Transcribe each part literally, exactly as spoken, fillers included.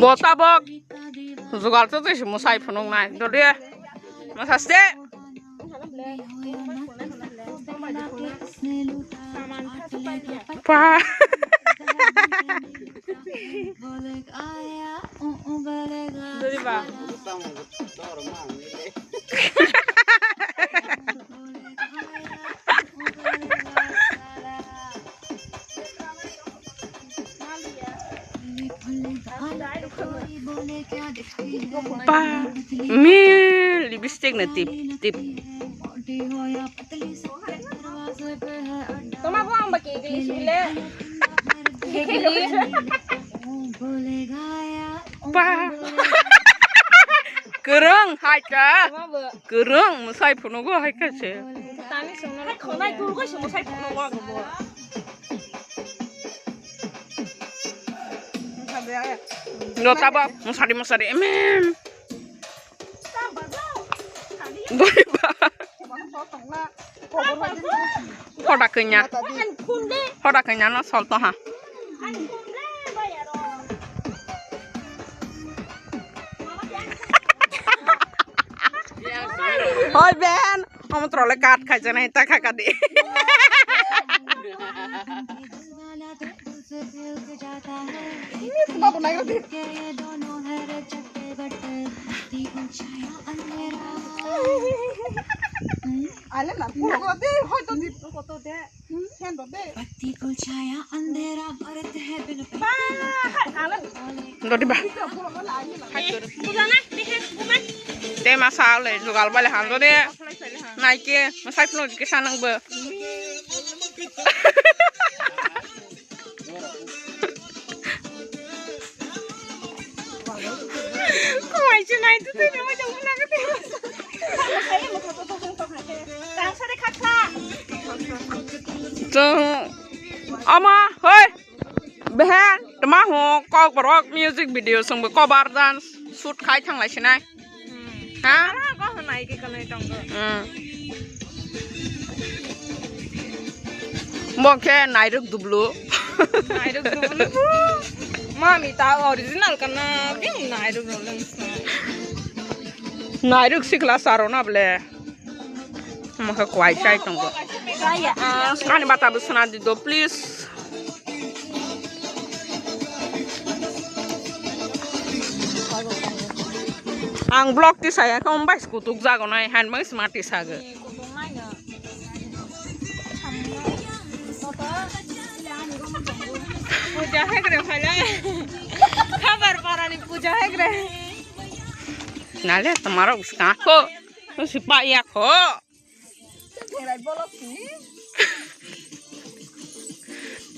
Bo tabok jugal to twi se mwsai phunuk nai. Dodi mwsaste. Pa. Dodi ba. Ba, mi lipstick na tip tip. Toma bo ang ba kegli sile. Kegli. Ba. Kereng hai ka. Toma bo. Kereng mwsai phunugo hai ka se. Tani songno khonai dulgoi se mwsai phunugo ang bo. No tabok mwsari mwsari emem. Goriba. Hoda kanya. Hoda kanya no solto ha. Hoi ben. Omo trole kat khai jana ta kha kadi. Ale na, puro ko de, hoy to di, ko to de, sen to de. Ba, ale. Dodi ba. Te ma sa le jugal bale han do de. Nai ke, ma sai phno ke sa nang bo. Kowai se nai tu tei nang jong na ke. Chong. Ama, hoi. Behen, tma ho, kokborok music video songbo cover dance shoot khai thanglai sinai. Ha? Ara ko hwnai ke kanai tongo. Hmm. Bo khe nairok dublu. Nairok dublu. Mami ta original kana, bini nairok rok leng sa. Nairok sikla saro na ble. Mokhe kwai chai tongo. Ani bata bo suna di do, please. Ang vlog tisaya khe, um, bai kutuk jagonai, han bai sma tisago. Puja hegre phailai. Khabar parani puja hegre. Nale, tomaro uska ko. Sipa ya ko.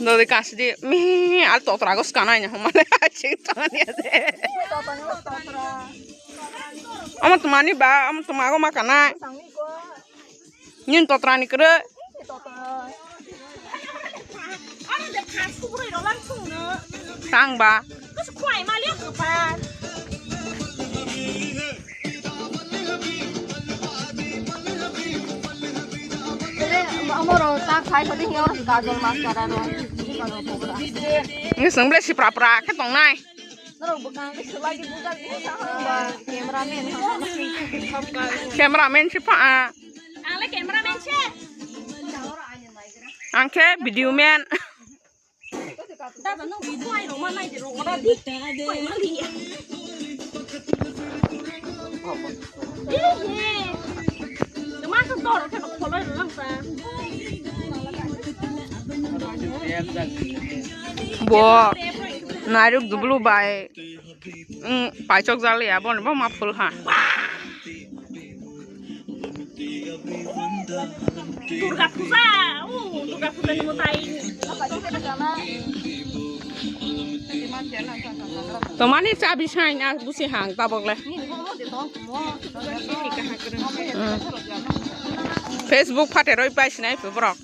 Dodi kasidi mi al totra gos kanai na homane aching tani ade. Amo tumani ba, amo tumago ma kanai. Nin totra ni kre. Tang ba. Amoro ta khai khodi hiyo kajol mascara ro. Ni sing ble sipra pra khe tongnai. Norok bwkang khe swlai di bujak di sa hwnba cameraman. Cameraman si pha. Ang le cameraman se. Ang khe video man. Dada, nwng video ai rwma nai de, rwma di. Koi ma li. Ehe. Nwma khe dor khe kholoi rwlang ta. Bo nairok dublu bai. Wng, paisok jaliya, boni bo ma phul ha. Durga Puja, o, Durga Puja ni mwtai. Tomani chabi sai na busi hang tabok le. Hmm. Facebook phateroi pai sinai borok.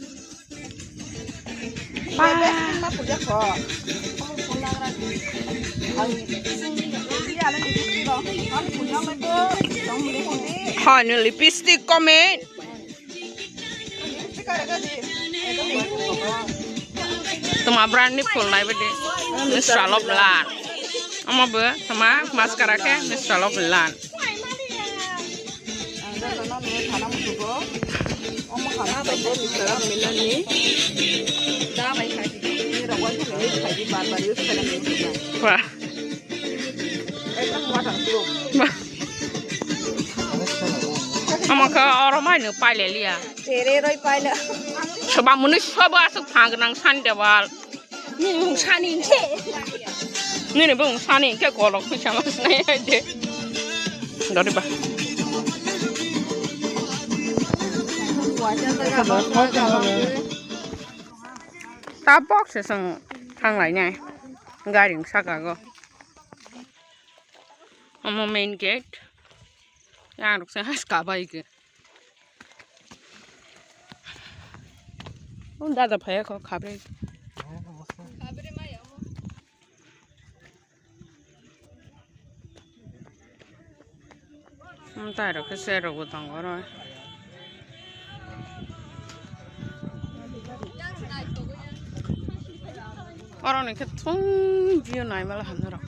Hoi, no lipstick kome. Toma brand ni phul nai bidi. Salop la. Omo bo tama mascara khe Mistral o lan. Wah. Omo khe oro mai no paile liya. Tere roi paile. Soba muni sobo asuk phang nang sani dewal. Nini bung sani. Nini bung sani ke golok pisa mas nai de. Dori ba. Ta box se song thang lai nai. Gari saka go. Omo main gate. Yang rok se has ka bai ke. Un dada phai ko khabre. Tei rok khe chair rok bo tongo oro. Oro ni khe thung view nai mala hamna rok.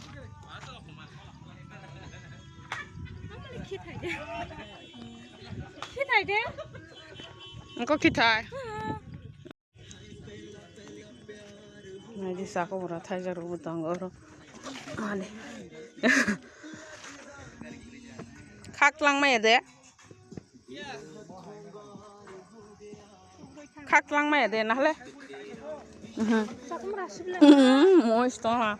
Khithai de. Engko khithai. Naidi saka bwrwi thaijak rwbo tongo oro. Mani. Khak lang maya de. Khak lang maya de nahle. Mhm. Mhm, moist tongla.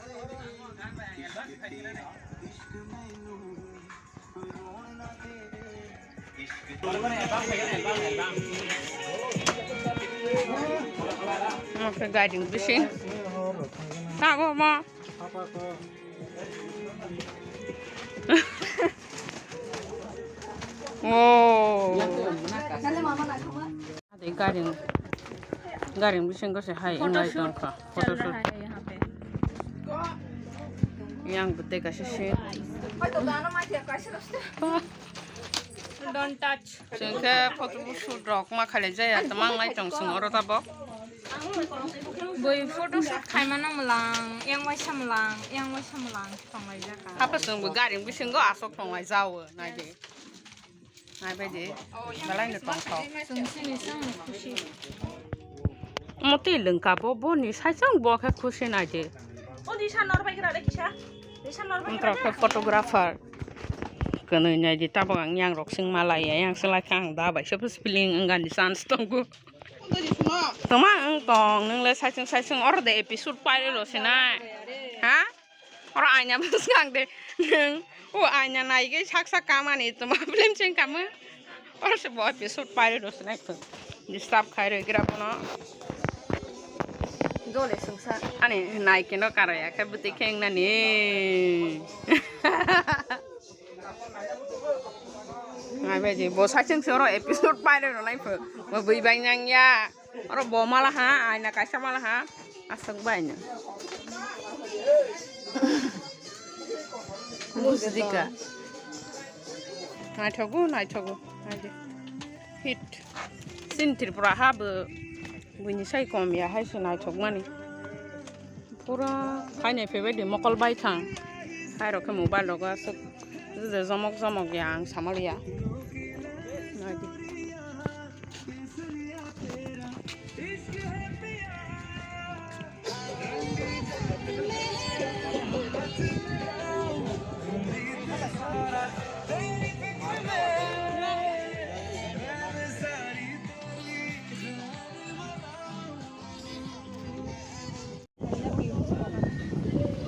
Omo khe gari ni bising. Tabuk omo. Oh. Ade gari, gari bisingo se hai wngwi tongkha. Photoshoot. Yang bwtwi kaisa se. Don't touch. Chwng khe photoshoot rok ma khailai jaya, tama wngnai tong chwng oro tabok. Bui photoshoot khaimano mwlang, yang waisa mwlang, yang waisa mwlang tonglaijak. Hapha chwng bo gari bisingo aswk tonglaijao, naidi. Naibaidi, belai no tongthok. Chwng chini chwng khusi. Motwi lwngka bo, boni saichung bo khe khusi naidi. O di san nor bai gra de kisa. Di san nor bai gra de. Wngkha khe photographer. Kwnwi naidi tabok ang yang rok sing malai ya, yang se lai kha ang da bai se feeling wngani chance tongo. Tongma wng tong, nwng le saichung saichung oro de episode pairwi rw sinai. Ha? Oro aina bwskang de. Nwng o aina naigwi sak sak kamani tongma film ching kamo. Oro se bo episode pairwi rw sinai kho. Disturb khai rw gira bono. Dole sungsa. Ani nai keno karaya khe bwtwi khe wngnani. Nai bai di bo saichung se oro episode pairwi rw nai pho. Bo bui bai nang ya. Oro bo mala ha, aina kaisa mala ha. Aswk bai no. Bujdi ka. Naithogo, naithogo. Naidi. Hit. Chini Tripura ha bo buini sai kom ya hai se naithokmani. Pura phainai phaibai di mokol baithang. Hai rok khe mobile rogo aswk je jomok jomok ya ang samaliya. Naidi.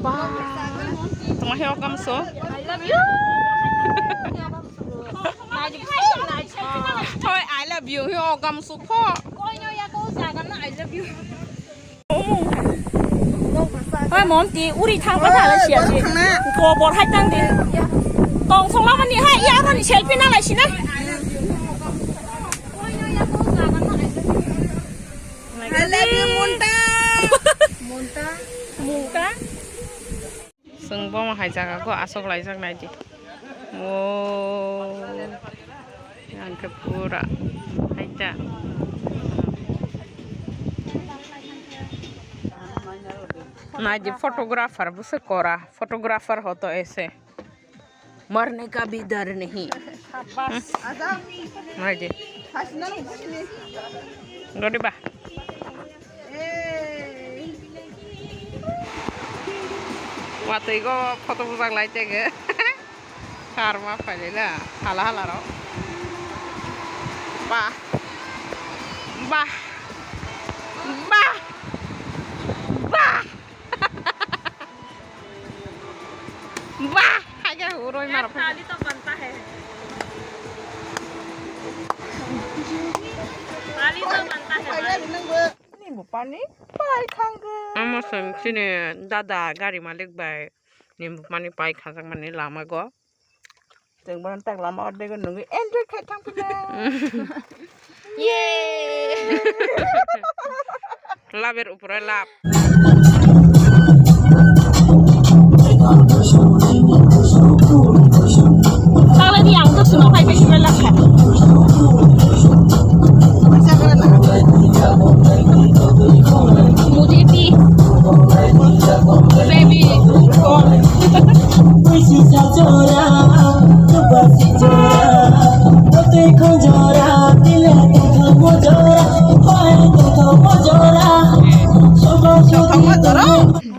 Ba, tongma he okam so. I love you. Hoi, I love you he okam so pho. Oi, Monti, uri thang pa thang siya si. Ko bor hai tang di. Tong song lama ni hai, ya, aro ni selfie na lai sina. I love you, Monta. Monta. Monta. Chwng bomo hai jaga kho aswk laijak naidi. O, ang khe pura haita. Naidi photographer bwswk kora, photographer hoto ese. Marne ka bhi dar nahi. Naidi. Godi ba. Watwi go photo bujak lai tege. Karma phailai la, hala hala rok. Bah. Bah. Bah. Bah. Bah. Hai ke uroi mar. Tali to banta hai. Tali to banta hai. Ni bo pani pai thanggo. Amo song chini dada gari malik bai. Nimbu pani pai khajak mani lama go. Chwng bono tak lama ordego nungwi enjoy khai thang phina. Yay! Laber upore lab. Tala ni ang to suno khai khai suno lakha. Mujhe bhi baby.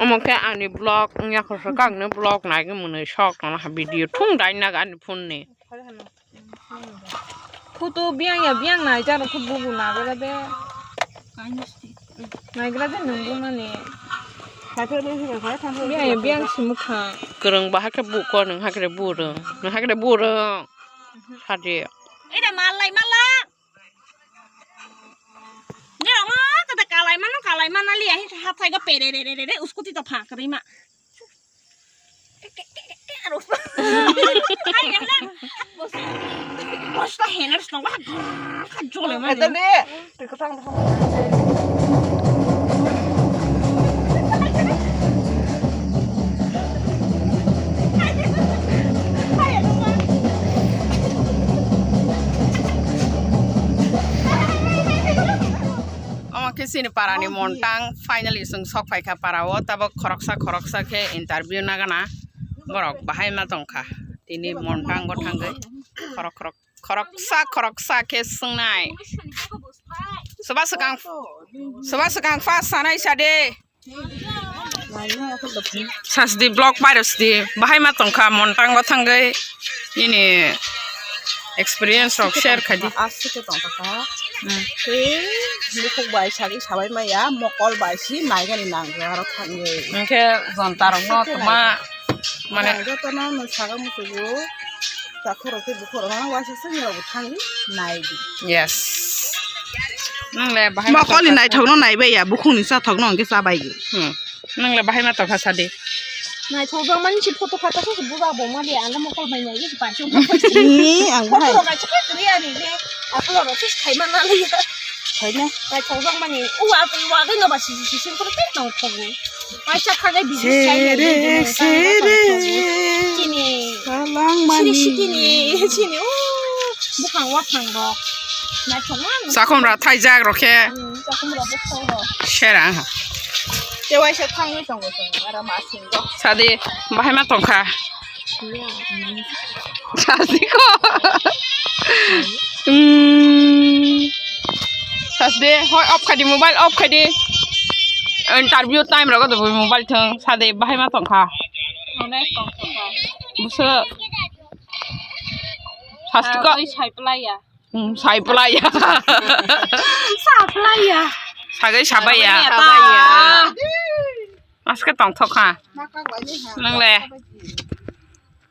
Omo khe ani vlog wngya khorsa kagni vlog nai mwnwi sok tongna ha video thung dai naga ani phone ni. Photo biyang ya biyang nai jaro khe bubu nagra de. Nagra de nunggu mani. Biyang ya biyang si mukha. Kwrwng ba hakhe bu ko nwng hakhe bu rwng. Nwng hakhe bu rwng. Sadi. Ida malai mala. Ni rama kata kalai mano kalai mana liya hi hathai ga pere re re re re uskuti to pha kari ma. Omo khe chini parani montang, finally chwng sok phaikha parao, tabuk khoroksa khoroksa khe interview nagana borok bahai ma tongkha. Tini montango thangwi khorok khorok khoroksa khoroksa khe swngnai. Soba swkang, soba swkang first sanai sade. Sasdi vlog pairosdi bahai ma tongkha montango thangwi nini experience rok share khaidi. Aswk khe tongkha. Hmm. Tei bukhuk bai sagwi sabai maya mokol bai si naigani nangya aro thangwi. Hwnkhe jonta rokno tongma mane jotono no saga muchugo. Takhoro khe bukhoro no waisa sengni rok bo thangwi naidi. Yes. Nang le bahai mokol ni naithok no naibai ya bukhuk ni chathok no hwnkhe chabai. Hmm. Nang le bahai ma tongkha sadi. Naithok jang mani si photo khata khe buba bo ma de ana mokol bai nai ye bai chong. Ni ang bahai. Photo ma chhe kri ani le. Apolo ro sis khai ma na le ya. Khai na. Naithok jang mani u a u a ga no ba si si si ko te tong thok ni. Waisa kha ga business khai le. Sere sere. Chini. Kalang mani. Chini sitini chini u bukhang wa phang bo. Naithok ma. Sakhom ra thaijak rokhe. Serang ha. Tei waisa thangwi tongo chwng, aro ma singbo. Sadi, bahai ma tongkha. Sadi ko. Hmm. Sadi, hoi off khai di, mobile off khai di. Interview time rogo do mobile thang. Sadi, bahai ma tongkha. Buso. Sadi ko. Sai playa. Hmm, sai playa. Sa playa. Sagai sabaya. Sabaya. Aske tongthok ha. Nang le.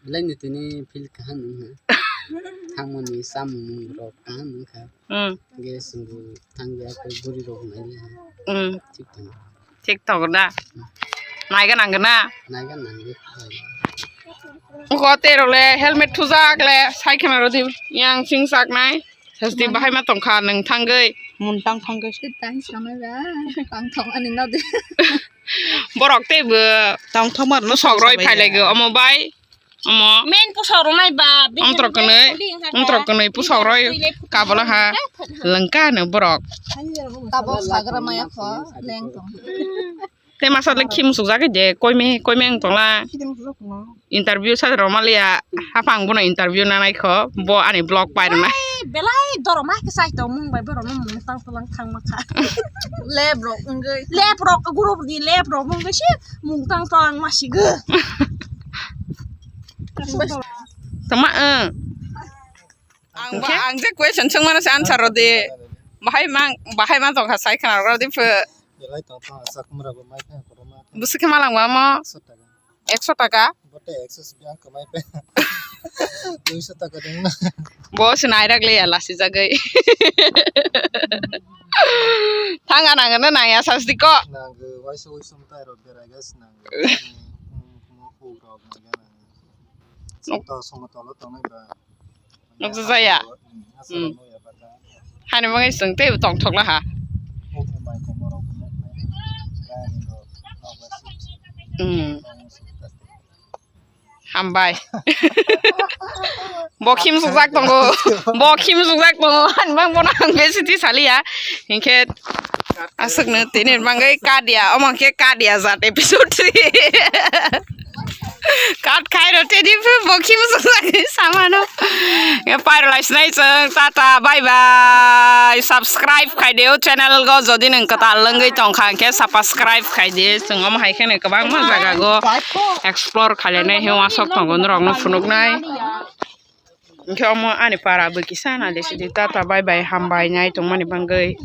Belai ni tini feel kaham wngkha. Thangmani samung rok kaham wngkha. Hmm. Gas bo thangya khe buri rok nai le. Hmm. Thik tong. Thik tongo da. Naiga nangna. Naiga nangwi. Ko tero le helmet thujak le cycle ro di yang sing sak nai. Sasti bahai ma tongkha nang thangwi. Muntang thangwi. Tang sama ba. Tang thong ani no de. Borok tei bo. Tang thong mar no sok roi phai lego omo bai. Omo. Main pusok rok nai ba. Omtrok kwnwi, omtrok kwnwi pusok roi kabala ha. Lengka no borok. Tabok sagra maya kho leng tong. Te masa le khim suk jagwi de, koime, koime wng tongla. Interview sa roma liya, hapang bono interview na nai kho, bo ani vlog pai rwna. Belai, belai doroma khe sai tong mung bai borok no mung tang tong thang ma kha. Lep rok wngwi. Lep rok group ni lep rok wngwi se mung tang tong ma si gw. Tama, eh. Ang ba, ang je question sung mano se answer ro de. Bahai mang, bahai ma tong kha sai khana ro de phe. Belai tong tong sak mura bo mai kha koroma. Busi khe malang ba mo. Ekso taka. Ekso taka? Bote ekso se biang kamai pe. Duiso taka ding na. Bo se nairak le ya lasi jagwi. Thanga nang na nang ya sas diko. Nang waisa waisa mutai ro berai gas nang. Mo hu ro nang. Somoto somoto lo tongnai ba. Nukjajaya. Hmm. Hani bagwi chwng teibo tongthok laha. Hmm. Hambai. Bo khim sukjak tongo. Bo khim sukjak tongo. Hani bang bono ang besi ti saliya. Hinkhe aswkno tini bagwi kadia. Omo khe kadia jat episode three. Kat khai ro tini phu bo khim suk samano. Ya pai ro lai sinai chwng, tata, bye bye. Subscribe khai de o channel go, jodi nwng kwtal wngwi tong kha, hwnkhe subscribe khai de. Chwng omo hai kheno kwbangma jaga go explore khailai nai, he uansuk tongo norok no phunuk nai. Hwnkhe omo ani para bwkisa na de sidi, tata, bye bye, hambai nai tongmani bagwi.